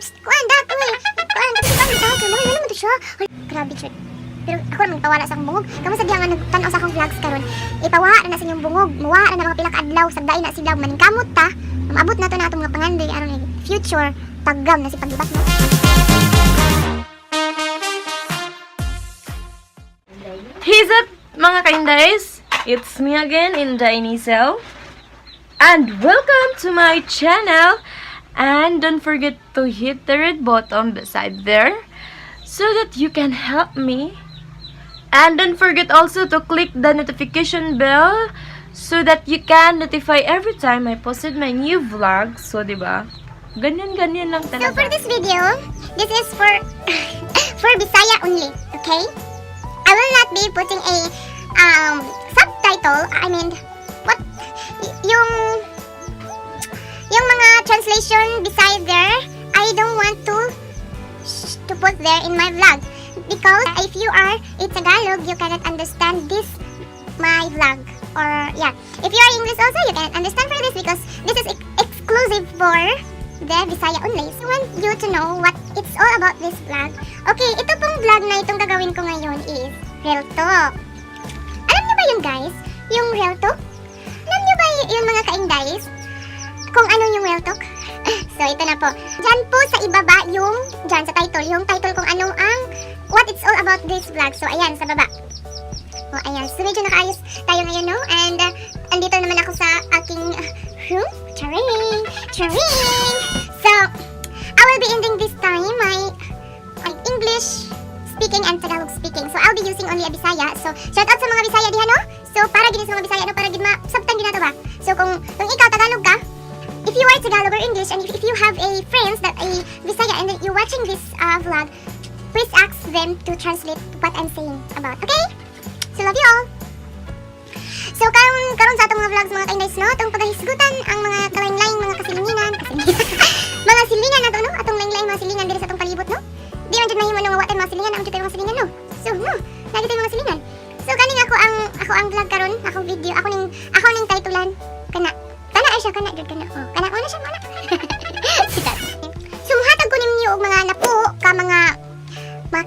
Psst, kuan dat, uy. Kuan, kasi kuan bitaw kay mga naman to siya. Ay, grabe jud. Pero ako naman pawala sa akong bungog. Kamo sa diha nga nagtan-aw sa akong vlogs karon. Ipawa na sa inyong bungog. Muwa na mga pila ka adlaw sagdain na sila maningkamot ta. Maabot na to na atong mga pangandoy aron future tagam na si paglibat, no. Here's up, mga kaindays! It's me again, Inday Nisel. And welcome to my channel! And don't forget to hit the red button beside there so that you can help me. And don't forget also to click the notification bell so that you can notify every time I posted my new vlog. So, diba? Ganyan-ganyan lang So for talaga. This video, this is for Bisaya only, okay? I will not be putting a subtitle, I mean, what yung mga translation beside there, I don't want to put there in my vlog because if you are a Tagalog, you cannot understand this my vlog. Or yeah, if you are English also, you cannot understand for this because this is exclusive for the Bisaya only. So I want you to know what it's all about this vlog. Okay, ito pong vlog na itong gagawin ko ngayon is real talk. Alam niyo ba yun, guys? Yung real talk? Alam niyo ba yung mga kaindays? Kung ano yung real talk? So ito na po. Diyan po sa ibaba yung, diyan sa title, yung title kung ano ang, what it's all about this vlog. So ayan, sa baba. O, ayan. So, medyo nakaayos tayo ngayon, no? And andito naman ako sa aking room. Charing! Charing! So, I will be ending this time my English speaking and Tagalog speaking. So, I'll be using only a Bisaya. So, shout out sa mga Bisaya diha, no? So, para gini sa mga Bisaya, no? Para gid ma-sabtan gid nato ba? So, kung ikaw Tagalog ka, if you are Tagalog or English, and if you have a friends that a Bisaya and then you're watching this vlog, please ask them to translate what I'm saying about. Okay? So love you all. So karon karon sa atong mga vlogs, mga kaindays, no, atong pagahisgutan ang mga kalain-laing mga kasilinginan, kasilinginan, mga silingan nato, no, atong lain-laing mga silingan diri sa atong palibot, no. Di man jud mahimo no nga wa tay mga silingan, naa jud tay mga silingan, no. So no, lagi tay mga silingan. So kaning ako ang vlog karon, akong video, ako ning titlean kana. Kana ay siya kana jud kana. Oh, kana mo na siya mo na. Sitat. So muhatag ko ninyo og mga napo ka mga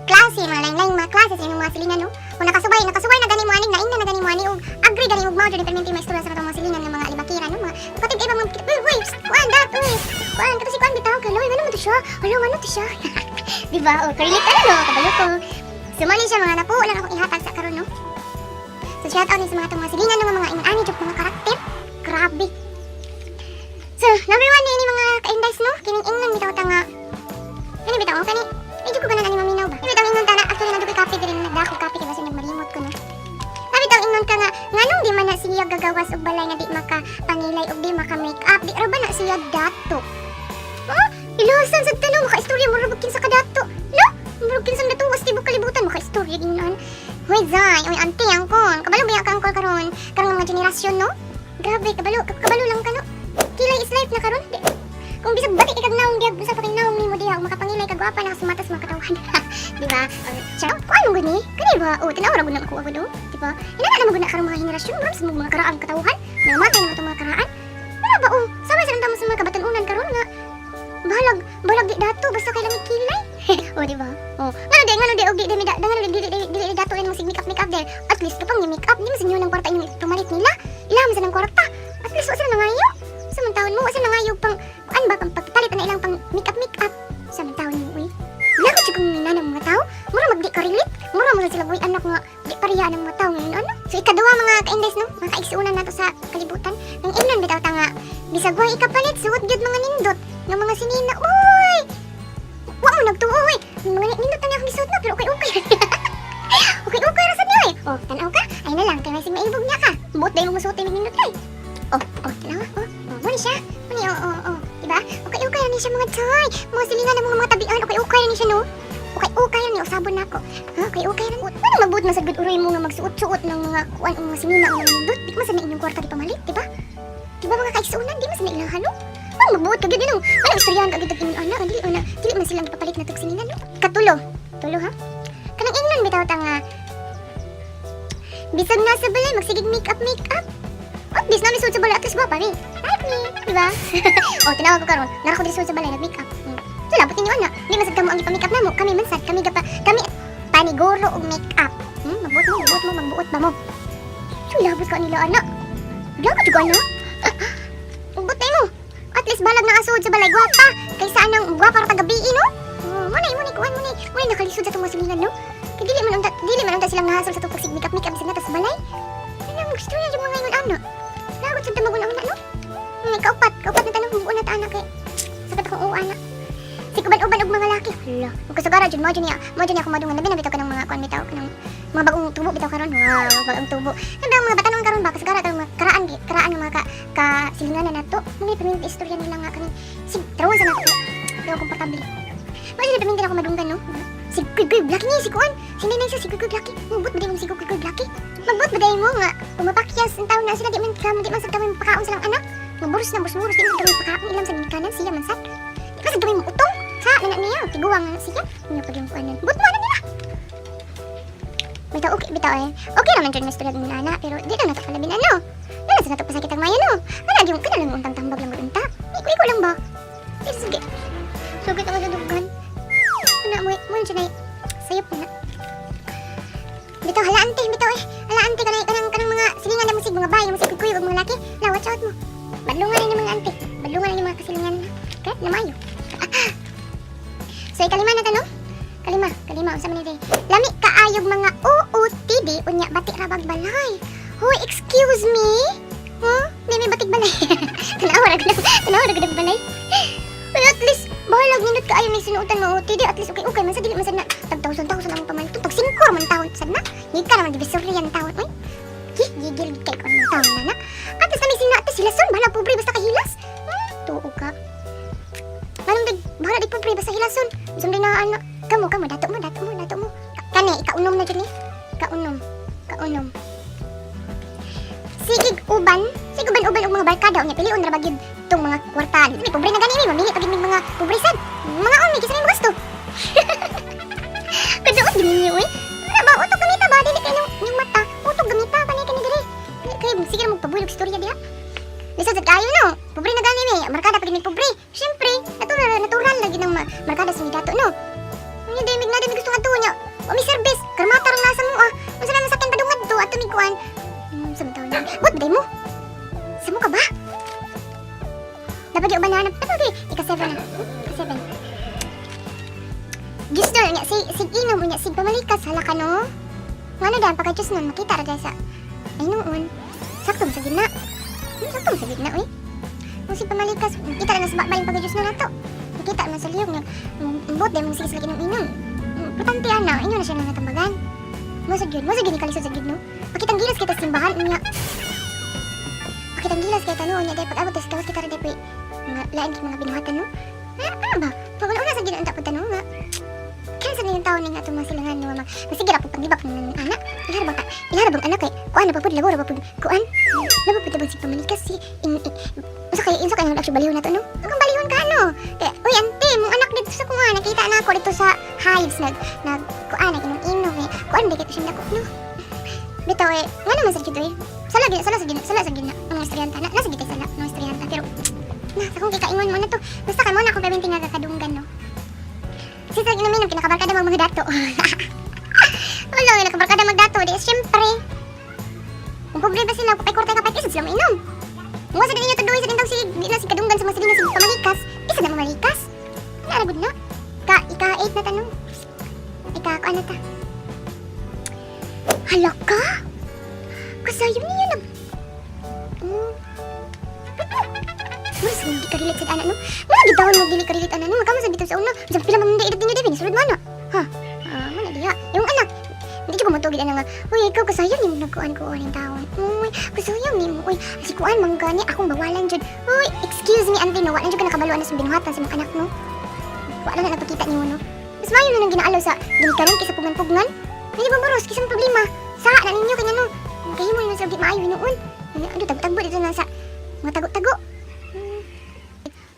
klase, mga lain-lain mga klase sa inyong mga silingan, no? Kung nakasubay na gani mo ani, naingnan na gani mo ani, ug agree gani ug mao jud permente maistorya sa katong mga silingan ng mga alibakiran, no? Mga kapatid kay ba mga, uy, uy, psst, kuan dat, uy, kuan, kato si kuan bitaw, kaloy, ngano man to siya? Hala, ngano to siya? Di ba? O, karelate ano, no? Kabalo ko. So, mo ni siya, mga napo lang akong ihatag sa karon, no? So, shout out ni sa mga itong mga silingan, no, mga ingon ani, jud mga karakter. Grabe. So, number one ni mga kaindays, no? Kining ingnon bitaw ta nga, kani bitaw, oh, kani, medyo ko ganan ani maminaw ba? Bitaw ingnon ta na, actually nandun kape diri, nagdako kape kay basta nagmalimot ko, no? Sabi bitaw ingnon ka nga, nganong di man na siya gagawas og balay nga di maka pangilay og di maka make up, di ra ba na siya dato? Oh, ilasan sa tanong, maka istorya mo rabag kinsa ka dato. No? Murag kinsa datuwas tibok kalibutan, maka istorya ingnon. Hoy zay, oy ante angkon, kabalo ba ka angkol karon? Karon mga henerasyon, no? Grabe, kabalo, kabalo lang ka, no? Kilay is life na karon. Di, kung bisag bati kag naong diya, bisa pa kay naong nimo diha, ug makapangilay ka gwapa na sumatas mga katawhan. Di ba? Siya, kung anong gani? Kani ba? Oh, tanaw ra gud na ako agad, oh. Di ba? Inana na magud na karon mga henerasyon, murag sa mga karaang katawhan. Namatay na itong mga karaan. Wala ba, oh? Sabay sa nang sa mga kabatan-unan karon nga bahalag, bahalag di dato basta kay lang kilay. Oh, di ba? Oh, ngano di og di di da, ngano di di di di, di dato mo sig make up make up there. At least kapang ni make up, di man sa inyo ng kwarta inyong pamalit nila. Ila man sa ng kwarta. At least wa sila nangayo. Sa man taon mo, wa sila nangayo pang kuan ba pang pagpalit na ilang pang make up make up. Sa man taon mo, uy. Wala ko jud kung nana mga tao. Mura mag di ka relate. Mura mo sila buhi anak nga di pareha ng mga tao ngayon ano. So ikaduha, mga kaindays, no, mga kaigsuonan nato sa kalibutan. Nang ingnon bitaw ta nga bisag way ikapalit suot gyud mga nindot nga mga sinina. Uy! Wa mo nagtuo uy. Mga nindot na niya akong gisuot na pero okay okay. Okay okay ra sad niya eh. Oh, tan-aw ka. Ay na lang kay may sig maibog niya ka. Buot dahil mo musuot mig nindot kay. Oh, tanaw oh. Oh, mo ni siya. Mo ni oh. Diba? Okay okay ra ni siya mga tay. Mga silingan ng mga tabian, okay okay ra ni siya, no. Okay okay ra ni usabon nako. Ha, okay okay ra. Ano magbuot man sad gud uroy mo nga magsuot-suot ng mga kuan ang mga sinina ang mga nindot. Di man sad na inyong kwarta di pamalit, di ba? Di ba mga kaigsuonan, di man sad na ilang no? Ano magbuot ka gyud no? Ano istoryahan ka gyud og ingon ana, dili ana, dili man silang ipapalit na tug sinina, no? Katulo. Tulo ha. Kanang ingnon bitaw ta nga bisag nasa balay magsigig make up make up. At least nami suot sa balay, at least gwapa mi. Like me, di ba? Oh, tinawag ko karon. Nara ko diri suot sa balay nag make up. So labot Mabuot ninyo ana. Di man sad kamo ang ipa-makeup namo, kami man sad, kami gapa kami paniguro og makeup. Magbuot mo, magbuot mo, magbuot ba mo? So labot ka nila ana. Lagot jud ana. Ugot na mo. At least balag na asod sa balay gwapa kaysa anang gwapa ra tagabi, no? Oh, mo na mo ni kuan mo ni nakalisod sa atong mga silingan, no? Kay dili man unta silang nahasol sa atong pagsig makeup makeup sa nato sa balay. Ano gusto na yung mga ingon ana? Lagot sa magun una, no? Kaupat, kaupat na tanong buo na ta ana kay sakit akong uwa ana. Si kuban-uban og mga laki. Hala, ug kasagara jud mo jud niya ako madungan labi na bitaw kanang mga kuan bitaw kanang mga bagong tubo bitaw karon. Wow, bagong tubo. Ano ang mga batanon karon ba kasagara kanang mga karaan karaan nga mga ka silingan na nato. Mga paminti istorya nila nga kaning sig tarawon sa nato. Di ako komportable. Mo jud paminti ako madunggan, no. Si Kuy Kuy Blacky ni si kuan. Si Ninay sa si Kuy Kuy Blacky. Magbut ba mo si Kuy Kuy Blacky? Magbut ba mo nga pumapakyas ang taon na sila di man sad kami mapakaon silang anak. Maburos na burus di man sad kami mapakaon ilam sa ginikanan siya man sad. Di man sad kami mautong. Sa nana niya tiguang na siya. Niya pag yung kuanan. But mo ano nila. Bitaw okay bitaw eh. Okay naman jud istorya ni nana pero di na nato kalabin ano. Wala sa nato pasakit ang mayo, no. Wala yung kana lang untang tambag lang unta. Iko iko lang ba? Pero sige. Sugit ang sa. Ana mo mo siya na sayop na. Bitaw hala ante bitaw eh. Hala ante kanang kanang kanang mga silingan na musig mga bay, musig kuy ug mga laki. La, watch out mo. Badlungan na mga ante. Badlungan na mga kasilingan. Kaya na mayo. So ikalima na tanong. Kalima, kalima unsa man ni? Lami kaayog mga OOTD unya bati ra bag balay. Hoy, excuse me? Huh? Di may batik balay. Tanawa ra gud. Tanawa ra gud ang balay. Uy, at least bahalag nindot kaayo may sinuotan mo OOTD, at least okay okay man sa dili man sad na tag thousand thousand ang pamalit. Tag singko man taon sad na. Ngika naman divisoryan taon. Uy. Hi, gigil gid kay ko anong taon na na. At least nami sina sila son bahala pobre basta kahilas. Tuo ka. Manong dag bahala di pobre basta hilason. Bisam di na ano. Kamo kamo dato mo dato mo dato mo. Kani ikaunom na jud ni. Kaunom. Kaunom. Sigig uban, sig uban-uban og mga barkada unya pilion ra ba gyud tong mga kwarta. May pobre na gani mi, mamili pa gyud mig mga pobre sad. Mga umi kinsa may gusto. Kaduot gyud ninyo uy. Wala ba utok gamita ba dili kay nung mata. Utok gamita kani kani diri. Dili kay sige ra magpabulog istorya diha. Lisod sad kaayo, no. Pobre na gani mi, barkada pa gyud mig pobre. Syempre, natural natural lagi ng barkada sa dato, no. Unya di mig na di mig gusto ngadto nya. Wa mi service, karmata ra nasa mo ah. Unsa man masakyan padungan to ato mig kuan. Sa taon na. But day mo. Samo ka ba? Dapat di uban na dapat di ika 7 na. Ika 7. Gusto niya si sig inom unya sig pamalikas hala ka, no. Ngano dan pagka nun makita ra dyan sa ay noon. Sakto sa gitna. Sakto sa gitna uy. Kung sig pamalikas makita ra na sa babaeng pagka nun nato. Makita man sa liyog nga mbot day mong sige sila inom inom. Importante ana, inyo na siya na natambagan. Mo sa gyud ni kalisod sa gyud, no. Pakitang gilas kita sa simbahan unya. Pakitang gilas kita, no, unya day pag abot sa gawas kita ra day mga lain kay mga binuhatan, no. Ah, ano ba? Pag una sa gyud unta pud tanong nga. Kaya sa niyang taon nga atong mga silangan no mga masige ra pud paglibak ng anak. Ilaha bang anak kay kuan na pa pud labo ra pa pud kuan. Labo pud bang si pamalikas si in, in, unsa kay actually balihon nato, no? Ang balihon ka, no. Kay uy ante mong anak dito sa kuan nakita na ako dito sa hives nag nag kuan nag inom-inom eh. Kuan di kay siya dako, no. Bitaw eh, nga naman sa gid eh. Sala gid sala sa gid sala sa gid na ang istoryanta na nasa gid sala ng istoryanta pero na sa kung kikaingon mo na to. Basta kay mo na akong gawin nga kakadunggan, no. Sisa inom-inom kinakabarkada mag mga dato. Wala nga nakabarkada magdato di syempre. Kung pobre ba sila, kung kay kapay isa sila mainom. Kung sa ninyo tudoy sa dintang sig, di na si kadunggan sa mga silingan sig pamalikas, isa na mamalikas. Wala ra gud na. Ka ika 8 na tanong. Ika ko ano ta? Hala ka? Kasayo niya nag. Mas hindi ka relate sa anak, no? Mga gitawon mo dili ka relate ana, no? Magkamo sa dito sa una. Bisan pila man edad ninyo dili sulod mo ana. Ha? Ah, mo na diha. Yung anak hindi ko matugid ana nga. Uy, ikaw kasayang nimo nagkuan ko aning taon. Uy, kasayang nimo. Uy, si kuan man gani akong bawalan jud. Uy, excuse me auntie no, wala jud ka nakabalo sa binuhatan sa mga anak, no. Wala na nagpakita nimo, no. Mas maayo na nang ginaalaw sa ginikanan kaysa pugnan-pugnan. Hindi ba boros kaysa problema. Sa na ninyo kanya, no. Kaya mo na sa di maayo hinuon. Ano tagbo-tagbo dito na sa mga tago-tago.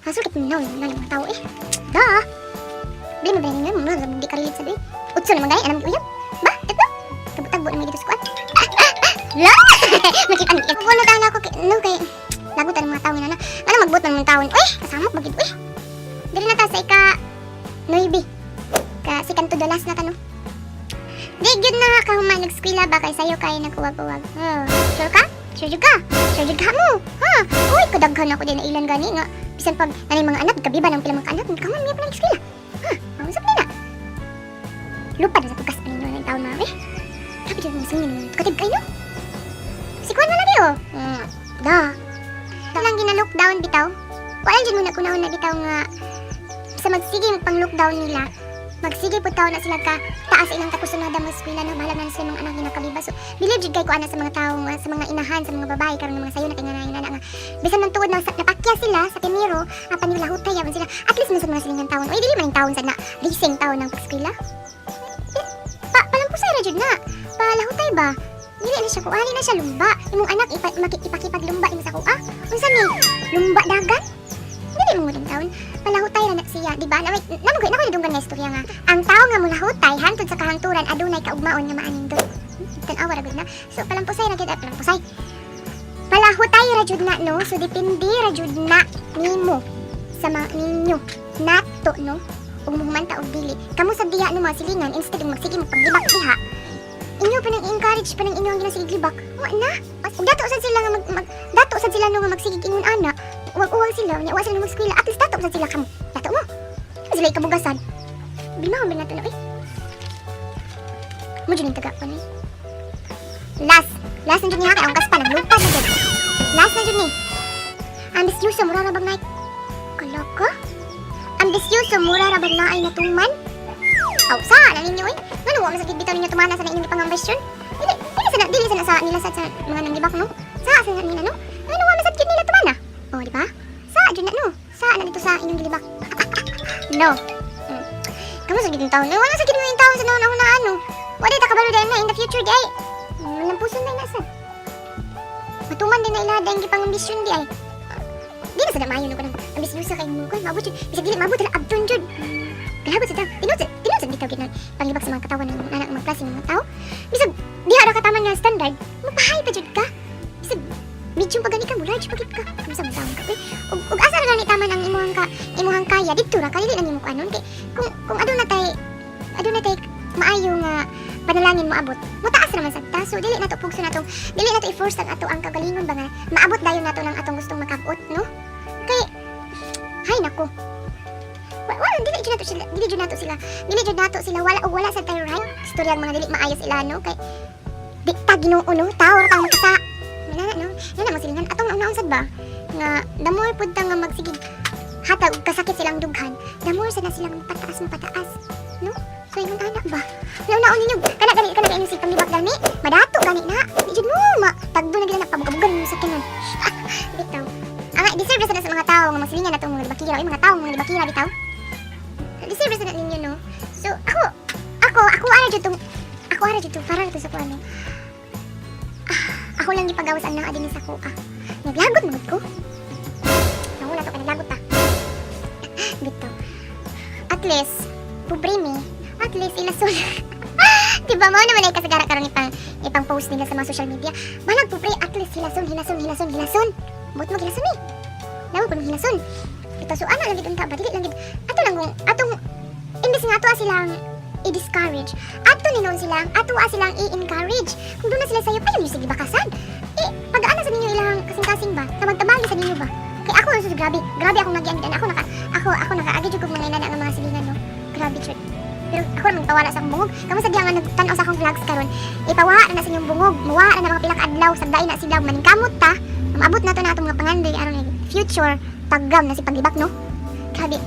Kaso kit no, na mga tao eh. Da. Bili mo ba ninyo? Mga di ka relate sa doy. Utso naman gani anam uyab. Ba, ito. Tagbo-tagbo naman dito sa kuan. La! Makita ni. Wala ta ako kay no kay lagutan ng mga tao nga na. Ano magbuot man mga taon. Uy, kasamok bagid uy. Dili na ta sa ika Nuibe. Ka second to the last na ta, no? Di gyud na kahuman nag-eskwela ba kay sayo kay nagkuwag-uwag. Oh, sure ka? Sure jud ka? Sure jud ka mo? Ha? Uy, kadaghan ako din na ilan gani nga. Bisan pag nanay mga anak, gabi ba ng pila mga anak, kahuman miya pa ng eskwela. Ha? Mausap nila. Lupad na sa tugas pa ninyo ng taon mga eh. Grabe jud mga singin mga katib kayo. Si Kwan na lagi oh. Da. Lang gina-lockdown bitaw. Wala jud mo na kunahon na bitaw nga sa magsige pang lockdown nila, magsige po taw na sila ka taas ilang kakusunada mo eskwela no, bahala na sila mga anak ginakabiba. So believe jud kay ko ana sa mga tawo nga sa mga inahan, sa mga babae karon nga mga sayo na kay nga na nga bisan man tuod na sa, napakya sila sa primero apan yung lahutay yaman sila, at least man sa mga silingan taon, oy, dili man yung taon sa na rising taon ng pag-eskwela. Eh, pa palampusay ra jud na, palahutay ba, dili na siya kuha, na siya lumba imong anak ipakipaglumba imo sa kuha. Unsa ni lumba dagan, dili mo din taon palahutay ra na siya, di ba? Namay namo nako nadunggan nga istorya nga ang tawo nga mulahutay hantod sa kahangturan adunay kaugmaon nga maanindot. Tan-awa ra gud na. So palampusay ra gyud, ah, palampusay. Palahutay ra jud na, no. So depende ra jud na nimo sa mga ninyo nato, no. Ug muhumanta og dili. Kamo sa diha no mga silingan, instead og magsige mo paglibak diha, inyo pa nang encourage pa nang inyo ang ginasigig libak. Wa na. Ug dato sad sila nga mag dato sad sila no nga magsigig ingon ana. Uwag-uwag sila, unya wa sila mag-eskwela. At least dato sad sila kamo. Dato mo. Sila ikabugasan. Bilma man nato na eh. Mo jud taga pa ni. Last, last na jud ni ha, kay ang kaspa naglupad na jud. Last na jud ni. Ambisyoso mura ra bag naay kalaka? Ambisyoso mura ra bag naay natuman? Aw, sa na ninyo eh. Ngano wa masakit bitaw ninyo tumana sa na inyong gipangambisyon? Dili, dili sa na sa nila sa mga nanglibak no. Sa nila no. Ngano wa masakit nila tumana? Oh, di ba? Sa jud na no. Sa na dito sa inyong gilibak. No. Kamu sa gitong taon. Wala sa gitong taon sa nauna ano. Wala ta kabalo dahil na in the future di ay. Malampuson na inasa. Matuman din na ilada ang gipangambisyon di ay. Di na sa maayo no kanang ambisyosa kay mo kon maabot jud. Bisag dili maabot hala abton jud. Kalabot sa tao. Tinuod sa tinuod sa bitaw gid panglibak sa mga katawan ng anak mga klase ng mga tao. Bisag diha ra kataman nga standard, mapahay pa jud ka. Bisag medium pa gani ka mo, large pa gid ka. Unsa man taon ka uy. Ug asa ra gani taman ang imuhang kaya didto ra ka, dili na nimo kuanon kay kung aduna tay maayo nga panalangin moabot, motaas ra man sad ta. So dili na to pugso natong dili na to i-force ang ato ang kagalingon ba nga maabot dayon nato ng atong gustong makabot, no? Kay hay nako. Wala dili jud nato sila wala og wala sa tayo right istorya ang mga dili maayo sila no, kay di ta Ginoo no, tao ra tang makasa. Wala na no, wala mo silingan atong naon sad ba nga the more pud ta nga magsigig hatag og kasakit silang dughan, the more sad na silang pataas mo pataas no. So ingon ana ba, naon ninyo kana gani kana inyong sig panglibak gani madato gani na di jud mo ma tagdo na gid na pabugabugan mo sa kinon bitaw. Ang deserve ra sad na sa mga tao nga magsilingan natong mga libakira, oy, mga tao mga libakira bitaw, deserve ra sad na ninyo no. So ako ara jud tong ako ara jud to para to sa kuano. Ah, ako lang gipagawas ang naa dinhi sa kuha. Naglagot man gud ko. Nawala to kay naglagot ta. Bitaw. At least pobre mi. At least ilason. Diba mo naman ay kasagara karon ipang post nila sa mga social media. Balag pobre, at least hilason, hilason, hilason, hilason. Buot mo hilason eh. Namo pud hilason. Ito so ana lang gid unta ba, dili lang gid ato lang kung atong imbes nga ato silang i-discourage, ato ni noon silang ato silang i-encourage. Kung doon na sila sayo, payo sige bakasan. Eh, pag-ana sa ninyo ilang kasing-kasing ba? Tabag-tabagi sa ninyo ba? Kay ako sus, grabe, grabe akong nagyan ako nakaagi jud kog mga inana nga mga silingan no. Grabe jud. Pero ako naman pawala sa akong bungog. Kamo sa diha nga nagtan-aw sa akong vlogs karon, ipawa na sa inyong bungog, muwa na mga pila ka adlaw, sabdain na sila maningkamot ta. Maabot na to na atong mga pangandoy aron future tagam na si paglibak no. Grabe.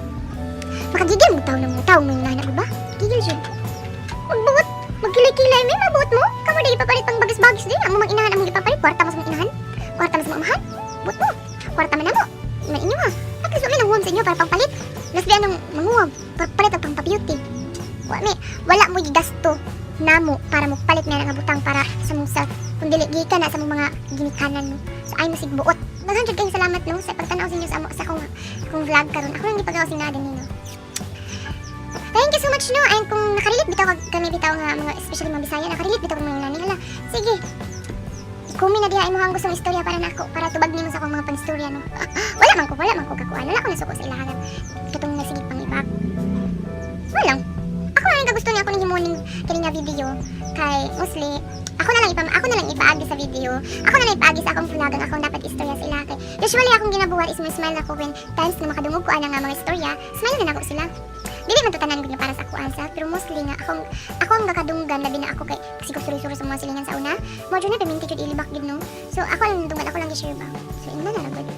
Makagigil mo taw ng mga tao may na ba? Gigil jud. Magbuot, magkilay-kilay may mabuot mo. Kamo di ipapalit pang bagis-bagis din. Ang mga inahan among ipapalit, kwarta mas mga inahan. Kwarta mas mga amahan. Buot mo. Kwarta man namo. Man inyo ha. At least wa may nanghuwam sa inyo para pangpalit. Mas di anong manguwam para palit og pang pa-beauty. Wa mi, wala mo gigasto namo para mo palit na nga butang para sa mong self. Kung dili gikan na sa mong mga ginikanan no. So ay mo sig buot. Daghan jud kayong salamat no sa pagtan-aw sa inyo sa amo sa akong vlog karon. Ako lang gipagawa sing nada nino. Thank you so much no. And kung nakarelate bitaw kami bitaw nga mga especially mga Bisaya, nakarelate bitaw kag mga nani hala. Sige. I-comment na diha imong gustong istorya para nako para tubag nimo sa akong mga pangistorya no. Wala man ko kakuan. Wala ko nasuko sa ilahan. Katong nagsige panglibak. video kay mostly ako na lang ipaagi sa video. Ako na lang ipaagi sa akong vlog ang akong dapat istorya sa ila kay usually akong ginabuhat is mo smile ako when times na makadungog ko ana nga mga istorya, smile na nako sila. Dili man to tanan gud nga para sa akuan sa, pero mostly nga akong ako ang gakadunggan, labi na ako kay kasi ko suri-suri sa mga silingan sa una. Mo jud na perminti jud ilibak gid, no. So ako lang dunggan, ako lang gi-share ba. So ina na lang gud.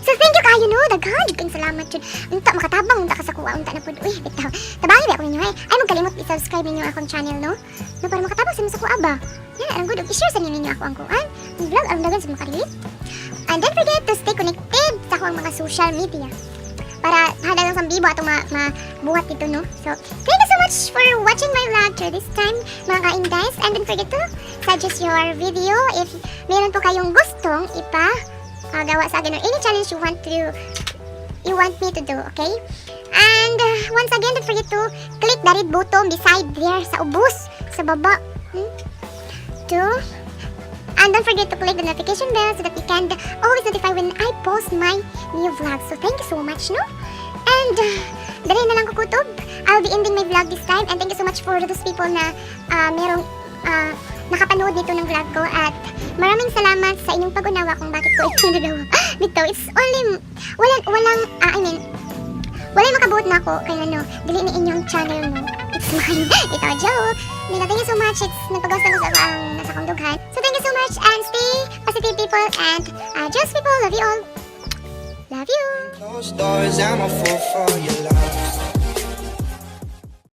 So thank you kayo, no. Daghan jud kayong salamat jud. Unta makatabang unta ka sa kuha unta na pud. Uy, bitaw. Tabangi ba ako ninyo, ay. Ay magkalimot i-subscribe ninyo akong channel, no. No, para makatabang sa mo sa kuha ba. Yan ang good. I-share sa ninyo ako ang kuan. Ang vlog ang dagan sa makarelate. And don't forget to stay connected sa akong mga social media para hadagang sa bibo atong mabuhat dito, no. So, thank you so much for watching my vlog through this time, mga ka-indays. And don't forget to suggest your video if meron po kayong gustong ipa gawa sa akin or any challenge you want me to do, okay? And once again, don't forget to click the red button beside there sa ubos, sa baba. To And don't forget to click the notification bell so that you can always notify when I post my new vlog. So thank you so much, no? And dali na lang ko kutob. I'll be ending my vlog this time. And thank you so much for those people na merong nakapanood nito ng vlog ko. At maraming salamat sa inyong pag-unawa kung bakit ko ito nagawa. Dito, it's only, walang, I mean, walay makabuot na ako kay ano, dili ni inyong channel, no. It's mine. Ito, joke. Mila, thank you so much. It's nagpagawas lang ko sa ang nasa akong dughan. So thank you so much and stay positive, people, and just people. Love you all. Love you. Closed doors, I'm a fool for your love.